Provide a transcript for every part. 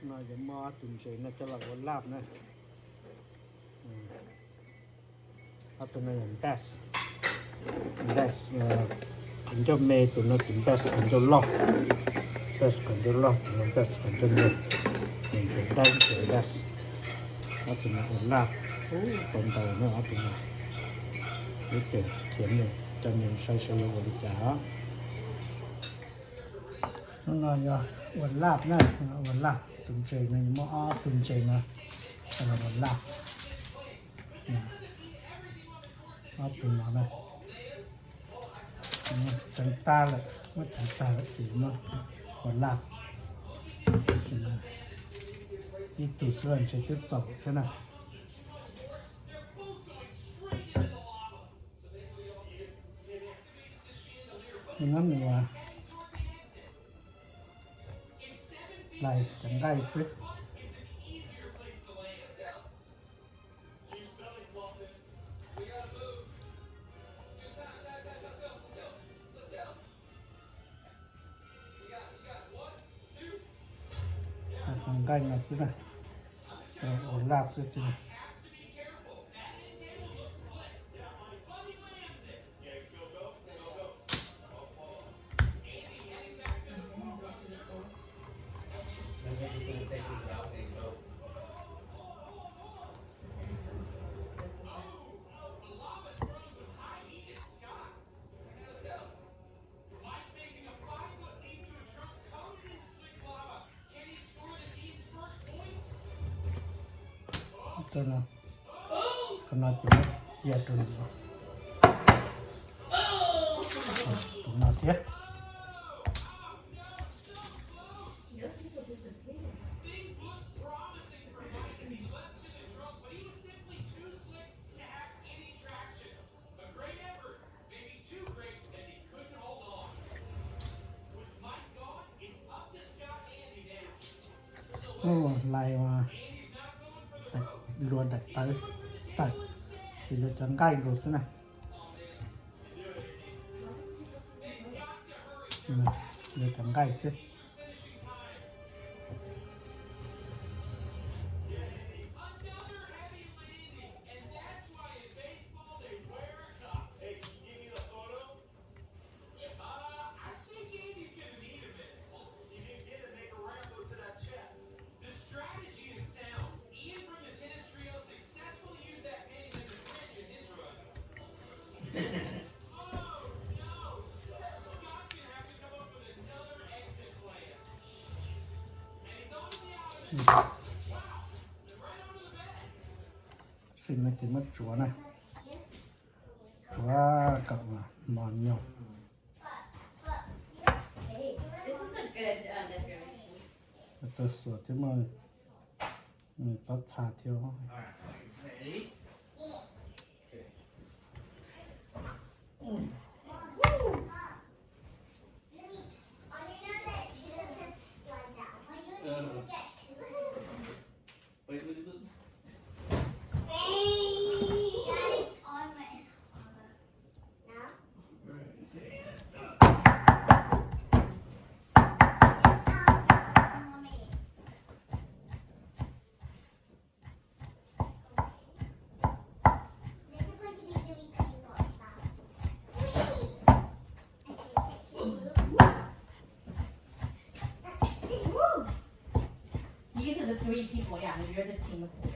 No yuav muab ob tug ntses no coj los ua laj na. Ob tug no yog ntas, ntas, qhov ncauj me, tus no tus ntas qhov ncauj loj, ntas qhov ncauj loj, tus no ntas qhov ncauj me, tus ntas, tus ntas, ob tug no ua laj, tau ntau na ob tug no. Ib tug thiab no, coj nej saib saib yuav ua li cas. Hnub no yog ua laj na, ua laj, tus ntses no yuav muab ob tug ntses no coj los ua laj. Ob tug no na, tseev tag lawm, muab tseev tag lawm ces muab ua laj. Ib tug xwb los ntshe twb txaus thiab na. Hnub no mus lais cov nqaij xwb. Cov nqaij no xwb na, ua laj xwb ces. Qhov no ces muab cia rau tus no thiab. Lais luag daim tawv tawm ces luag cov nqaij nkaus xwb na. Luag cov nqaij xwb. Xim no ces muab tsuav na, tsuav kom mos nyuag. Tau xuas thiab mas, pob txha thiab. You guys are the three people, yeah, you're the team of three.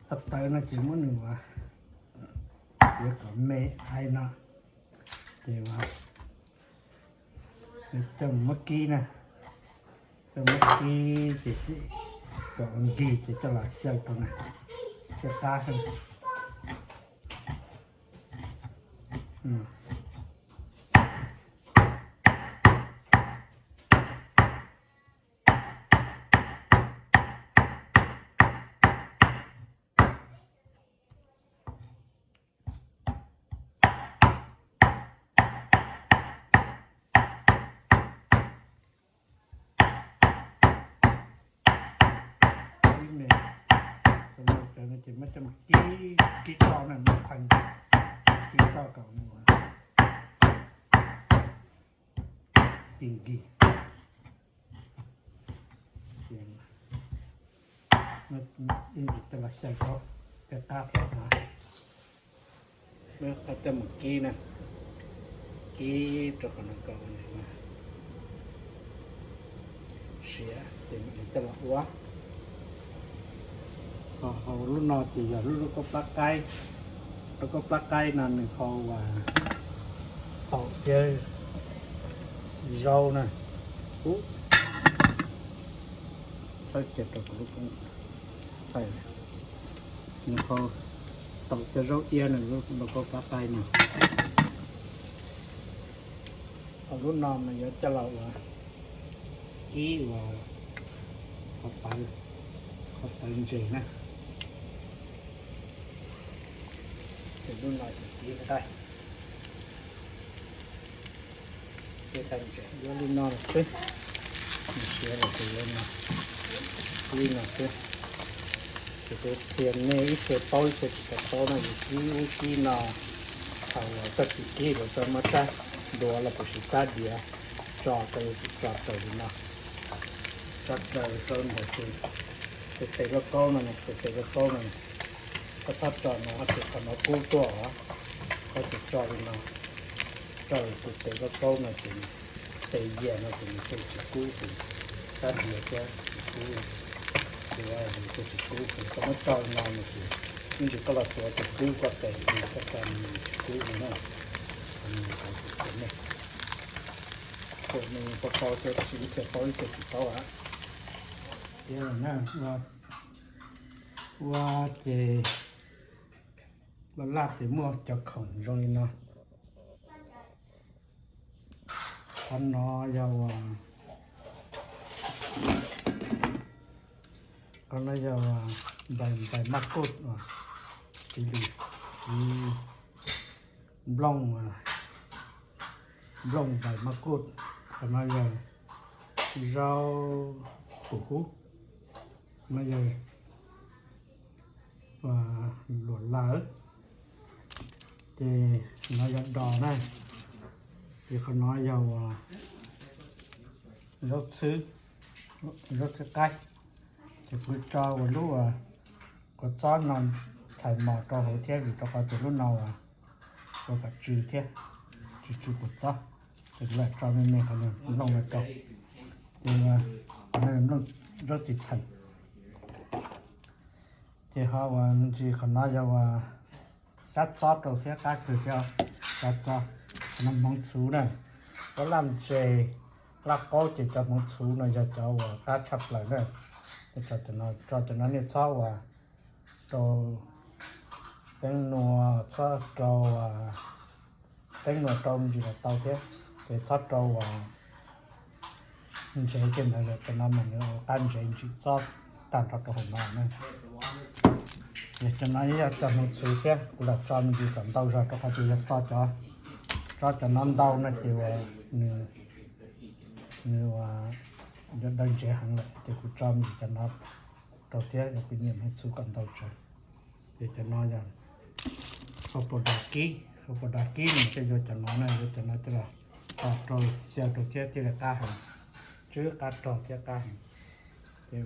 Tab tawv no ces muab nws ua, txiav kom me ai no, ces ua, coj mus muab kib na, coj muab kib ces kom nkig ces coj los xyaw rau na. Qab heev. Ib me, ces muab coj mus kib, kib toj na, muab qhov kib toj kom nws ua ti nkig. Ib ntsis coj los xyaw rau peb qab thiab na. Muab qhov coj mus kib na, kib rau qhov no kom siav ces mam li coj los ua. Ho hauv lub no ces yog lub, lub khaub plab qaib. Lub khaub plab qaib no nws ho ua taum thiab zaub na. Ub, txhawb kiag rau kuv lub koob thaij, nws ho taum thiab zaub iab na, lub, lub khaub plab qaib no. Ho lub no mas yuav coj los ua kib ua qhov tawv, qhov tawv ntses na. Ces lub no ces kib nqaij, kib nqaij ntses yuav li no xwb. Nws siav los ces yuav no, kib no xwb. Ces kuv qhia nej ib txhia paub ib txhia tsis tau paub no, yus kib ub kib no, thaum uas koj tsis kib lawm koj muab rab duav los puas sis rab diav tso rau, yus tso raws li no, tso raws rau ntawm tus, tus tes lauj kaub no, tus tes lauj kaub no, koj txhob tso no ces qhov no kub tuaj os, koj tsuas tso li no, tso tus tes lauj kaub no ces, tes yias no ces nws thiaj tsis kub, tus rab diav thiab tsis kub, tus nws thiaj tsis kub, ces koj muab tso li no no ces ib ntsis koj los tuav ces kub koj tes, koj tso nws tsis kub no na. Qhov no kuv qhia nej, qhia nej paub paub thiab, ib txhia paub ib txhia tsis paub a. Ua, ua ces ua laj ces muaj cov khoom zoo li no. Qhov no yog ua, qhov no yog ua npais, npais maj kuj, txiv lws, txiv nplooj, nplooj npais maj kuj. Qhov no yog zaub pum hub, no yog luam lawm. Ces no yog dos na, ces qhov no yog ua zaub txhwb, zaub txhwb qaib. Ces kuv tso ua lub ua kua txob no txhais mos rau hauv thiab, vim rau qhov tias lub no ua, ua kom tsw thiab, tsw tsw kua txob. Ces kuv lam tso me me qhov nplooj no rau, ces qhov no nplooj zaub txiv theem. Ces ho ua ntsis qhov no yog ua xyab txob rau thiab qab kawg thiab. Xyab txob, qhov no hmoov txhuv na, cov laj ntses, laj qaub ces cov hmoov txhuv no yog cov uas qab tshaj plaws na. Tso cov no, tso cov no nej txhob ua rau teeb nua, txhob rau teeb nua rau me ntsis los tau thiab, ces txhob rau ua ntsev tej ntawd, cov no mas nws ua qab ntsev ntsim txob tag nrho rau hauv no na. Yog cov no yog cov hmoov txhuv thiab, kuv lam tso me ntsis kom ntau zog rau qhov tias yog tso cov, tso cov no ntau no ces ua nws, nws ua yog daws ntsev heev lawm, ces kuv tso me ntsis cov no rau thiab, yog kuv nyiam hmoov txhuv kom ntau tsawv. Ces cov no yog hauv paus das kib, hauv paus das kib nws thiaj yuav cov no na, yuav cov no coj los rau, xyaw rau thiab thiaj li qab heev, tsw qab rog thiab qab heev. Ces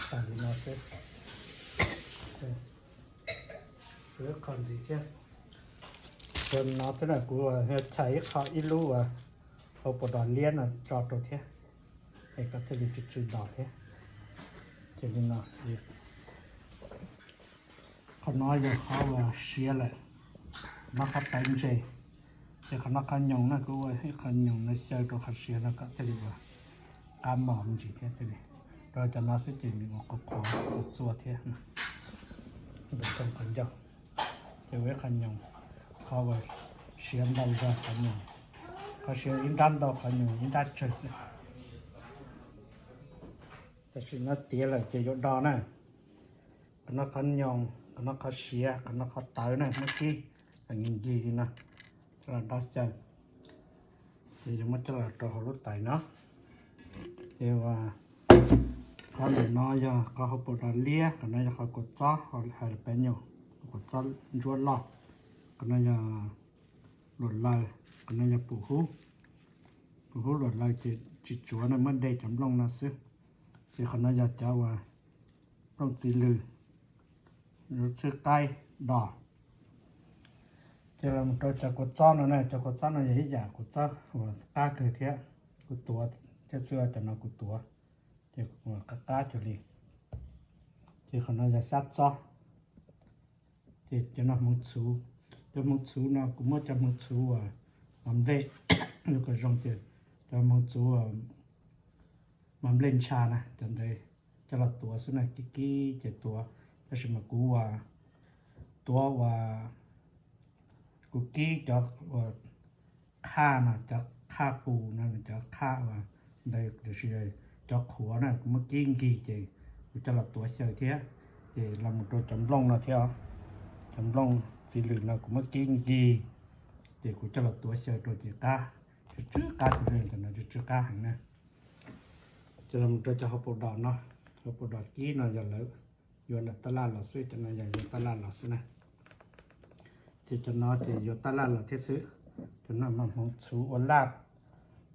tas li no xwb, qhov ntxiv thiab. Cov no xwb na, kuv chais ib qho ib lub hauv paus das liab no tso rau thiab, es kom thiaj li tsw tsw dos thiab. Ces li no, qhov no yog qhov uas siav lawm, no qhov tawv ntses, ces qhov no qhov nyoos na, kuv ua ib qho nyoos no xyaw rau qhov siav no kom thiaj li ua qab mos me ntsis thiab thiaj li. Rau cov no xwb ces nws ua qhuav qhuav txua txua thiab. Qhov ncauj, ces ua ib qho nyoos, qhov uas siav ntau zog qhov nyoos, qhov siav ib nrab ntau qhov nyoos ib nrab tsawg xwb. Tam sim no tiav lawm ces yuav do na. Qhov no qhov nyoos, qhov no qhov siav, qhov no qhov tawv na, muab kib ncig ncig li no, coj los do xyaw. Ces yuav muab coj los rau hauv lub tais no. Ces qhov ntawm no yog qhov hauv paus dos liab, qhov no yog qhov kua txob, hais lus peb nyuag, kua txob ntsuab loj. Qhov no yog luam laws, qhov no yog pum hub. Pum hub luam laws ces tsis tsuav na, muab de cov nplooj no xwb. Ces qhov no yog cov uas nplooj txiv lws, yuav txhwb qaib do. Ces los rau cov kua txob no na, cov kua txob no yog ib yam kua txob uas qab kawg thiab, kuv tuav thiab xwb, cov no kuv tuav, ces qab qab cuag li. Ces qhov no yog xyab txob. Ces cov no hmoov txhuv, cov hmoov txhuv no kuv muab cov hmoov txhuv uas mos nplej, yuav kom zoo ces cov hmoov txhuv mos nplej ntsha na, cov ntawd coj los tuav xwb na, kib kib ces tuav. Tab sis mas kuv uas tuav uas kuv kib cov uas qhaj no, cov qhaj qus no, cov qhaj uas ntawd, tiam sis cov qhuav na kuv muab kib nkig ces kuv coj los tuav xyaw thiab. Ces los mus rau cov nplooj no thiab, cov nplooj txiv lws no kuv muab kib nkig ces kuv coj los tuav xyaw rau ces qab, tsw tsw qab, tus no tsw tsw qab heev na. Ces los mus rau cov hauv paus dos no, hauv paus dos kib no yog lawv yuav lawm tab laj los xwb, cov no yog yuav tab laj los xwb na. Ces cov no ces yuav tab laj los thiab xwb. Cov no mas hmoov txhuv ua laj,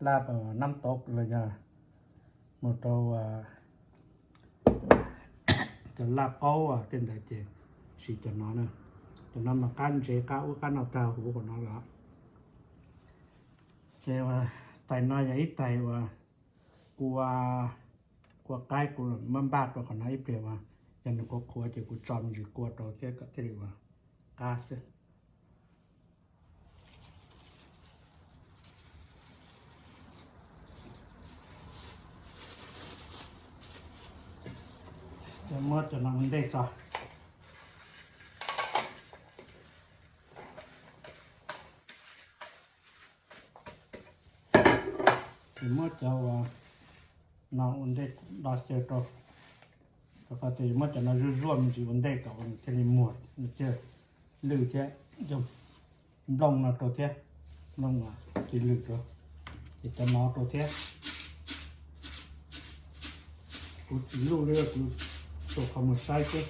laj nab tauv los yog mus rau cov laj qaub tej ntawd ces siv cov no na. Cov no mas qab ntsev qab ub qab no tag huv qhov no los. Ces tais no yog ib tais uas kua, kua qaib, kuv muab npaj rau qhov no ib pliag uas yog nws qhuav qhuav ces kuv tso me ntsis kua rau thiab kom thiaj li uas qab xwb. Ces muab cov no ua ntej tso. Ces muab cov uas no ua ntej do xyaw rau, rau qhov tias muab cov no zuaj zuaj me ntsis ua ntej kom nws thiaj li muag nws cawg lwj thiab. Cov nplooj no rau thiab, nplooj txiv lws rau, ces cov no rau thiab. Kuv tsis luj li, kuv xuas qhov muag saib xwb.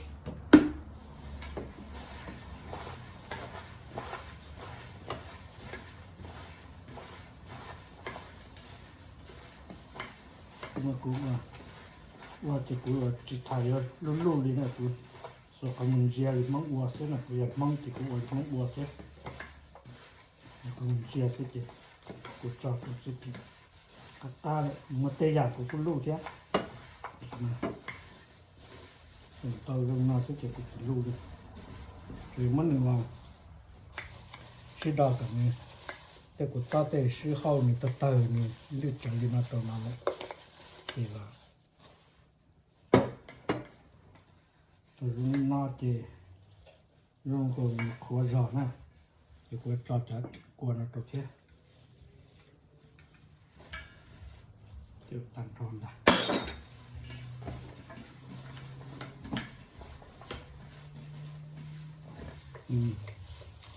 Kuv ua ces kuv tsis tas yuav luj luj li na, kuv xuas qhov muag ntsia li Hmoob ua xwb na, kuv yog Hmoob ces kuv ua li Hmoob ua xwb. Qhov muag ntsia xwb ces kuv tso rau xwb ces qab qab lawm, muaj tej yam kuv kuj luj thiab. Tau zoo no xwb ces kuv tsis luj li. Ces muab nws los sib do kom nws, tej kua txob tej sib hauj nws tawg tawg nws lwj tsawv li no rau no lawm ces los rau zoo li no ces zoo nkaus nws qhuav zog na, ces kuv tso cov kua no rau thiab. Tag nrho ntag.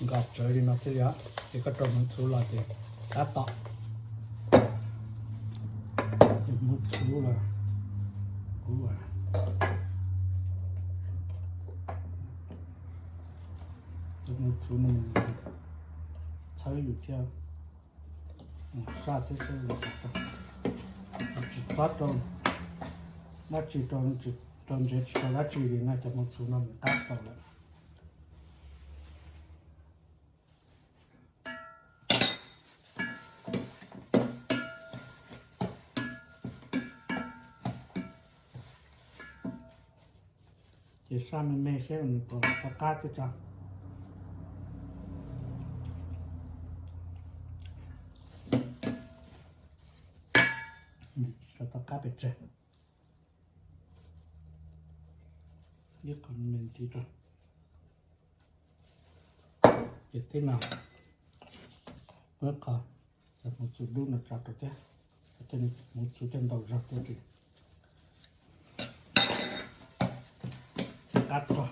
Nqa tsawv li no thiaj li, ces koj rau hmoov txhuv los ces tab tom. Ces hmoov txhuv los kuv, ces hmoov txhuv no txhawb yus thiab. Saj thiab xwb, tsis txhob rau dab tsi, rau ntsev tsis rau dab tsi li na, cov hmoov txhuv no nws qab txaus lawm. Ces saj me me seb nws puas tau qab thiab tso. Tso tau qab pes tsawg. Ib qho me ntxiv rau. Ces tib no, muab qho hmoov txhuv dub no tso rau thiab, hmoov txhuv thiaj ntau zog thiab ces qab rog.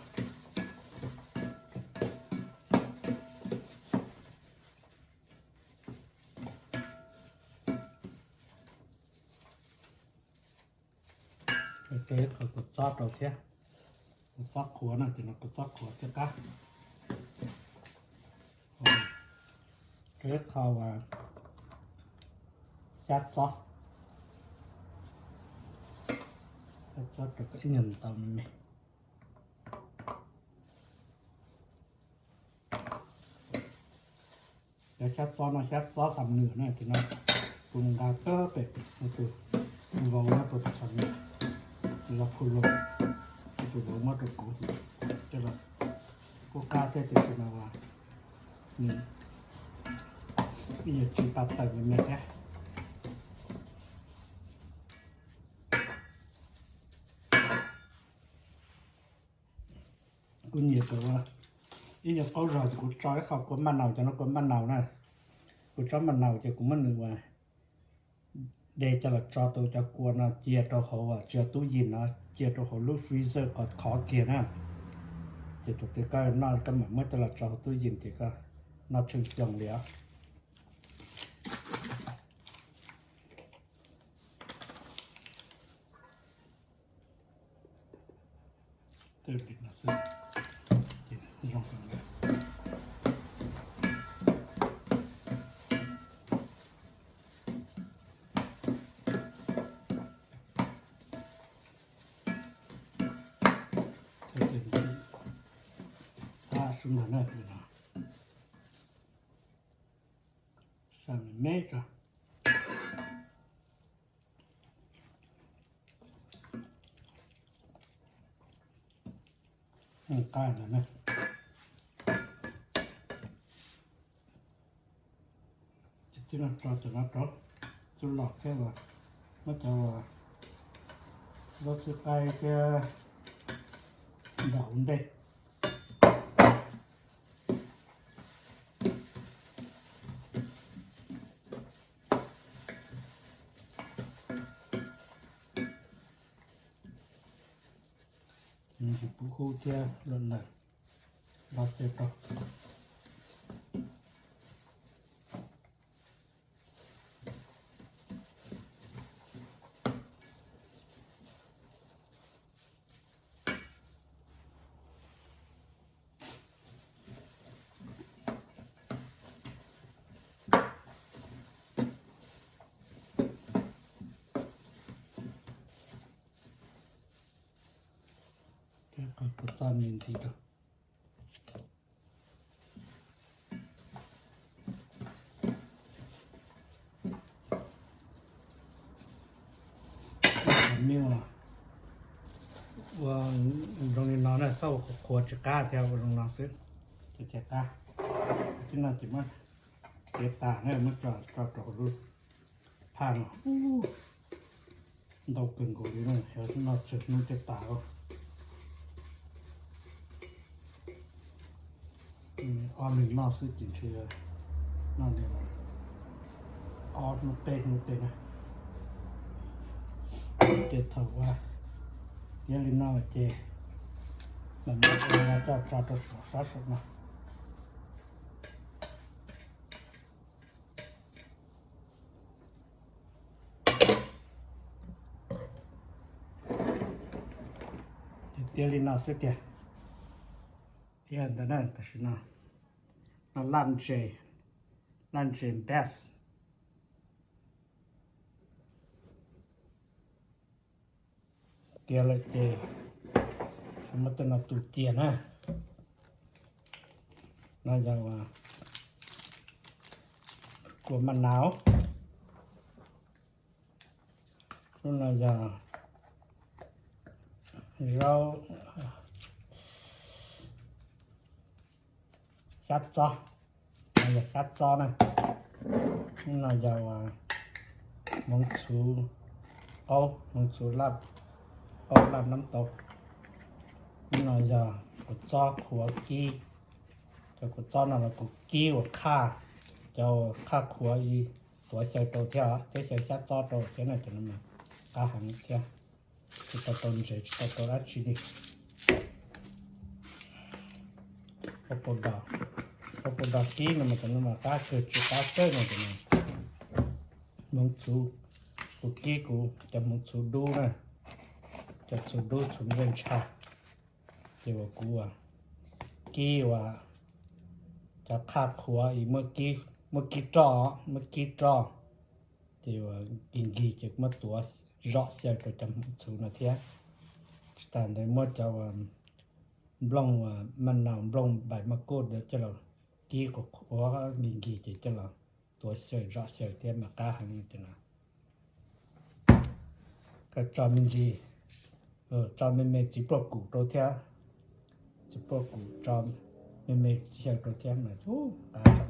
Rau ib qho kua txob rau thiab. Kua txob qhuav no ces no kua txob qhuav thiaj qab. Rau ib qho uas xyab txob, xyab txob rau kom ib nyuag ntau me me. Cov xyab txob no xyab txob xam nws na ces no kuv nqa pem tus vauv nyob rau tus xam nws, los khu los tus vauv muab rau kuv, ces los kuj qab thiab ces no nws ib nyuag tsis pa tawm me me thiab. Kuv nyiam cov ib nyuag qaub zog ces kuv tso ib qho kua maj naus, cov no kua maj naus na. Kuv tsob maj naus ces kuv muab nws ua de coj los tso tau cov kua no cia rau hauv tsis yog tub yim no, cia rau hauv lub freezer qhov khov kiag na. Ces thaum twg koj noj koj mam muab coj los tso hauv tub yim ces koj noj tsheej xyoo li os. Tej li no xwb ces zoo heev lawm. Tej li no, tab sub ntag na li no, saj me me tso. Qab ntawd na. Ces tib no tso cov no rau txuj lom thiab uas muab cov uas zaub xwb qaib thiab nram ua ntej. Tsis pub hub thiab los lawm, los xyaw rau. Thiab qhov kua txob me ntxiv rau. Ua zoo li no na, txhob ua qhuav qhuav tsis qab thiab, ua zoo no xwb ces thiaj qab. Tib no ces muab cev tas na, muab tso rau hauv lub phaj no. Ntau kawg nkaus li no, yog noj tsawg hnub thiaj tas. Ob leeg noj xwb ces ntshe noj li ob hnub peb hnub tej na. Ces thaum ua tiav li no ces mam muab coj tso rau saum sab saum no. Tiav li no xwb tiag. Tiav ntawd na, tam sim no no laj ntses, laj ntses best. Tiav lawm ces muab tej no tu cia na. No yog kua maj nau. Lub no yog zaub xyab txob, no yog xyab txob na. Lub no yog hmoov txhuv qaub, hmoov txhuv laj, qaub laj nab tau. Lub no yog kua txob qhuav kib, Cov kua txob no los kuv kib ua qhaj, cov qhaj qhuav ib tuav xyaw rau thiab, thiab xyaw xyab txob rau thiab no, cov no mas qab heev thiab. Tsis tau rau ntsev, tsis tau rau dab tsi li. Pau pau dos, pau pau dos kib no mas cov no mas qab kawg, tsis qab txawj no cov no. Hmoov txhuv, kuv kib kuv cov hmoov txhuv dub na, cov txhuv dub txhuv ntsaj ntsha. Ces uas kuv ua kib ua cov qhaj qhuav, muab kib roj, muab kib roj, ces uas nkig nkig ces muab tuav zom xyaw rau cov hmoov txhuv no thiab. Tsis tas ntawd muab cov uas nplooj uas maj nau, nplooj npais maj kuj coj los kib qhuav qhuav nkig nkig ces coj los tuav xyaw zom xyaw thiab mas qab heev li no. Koj tso me ntsis, tso me me txiv pluaj kum rau thiab, txiv pluaj kum tso me me xyaw rau thiab mas qab.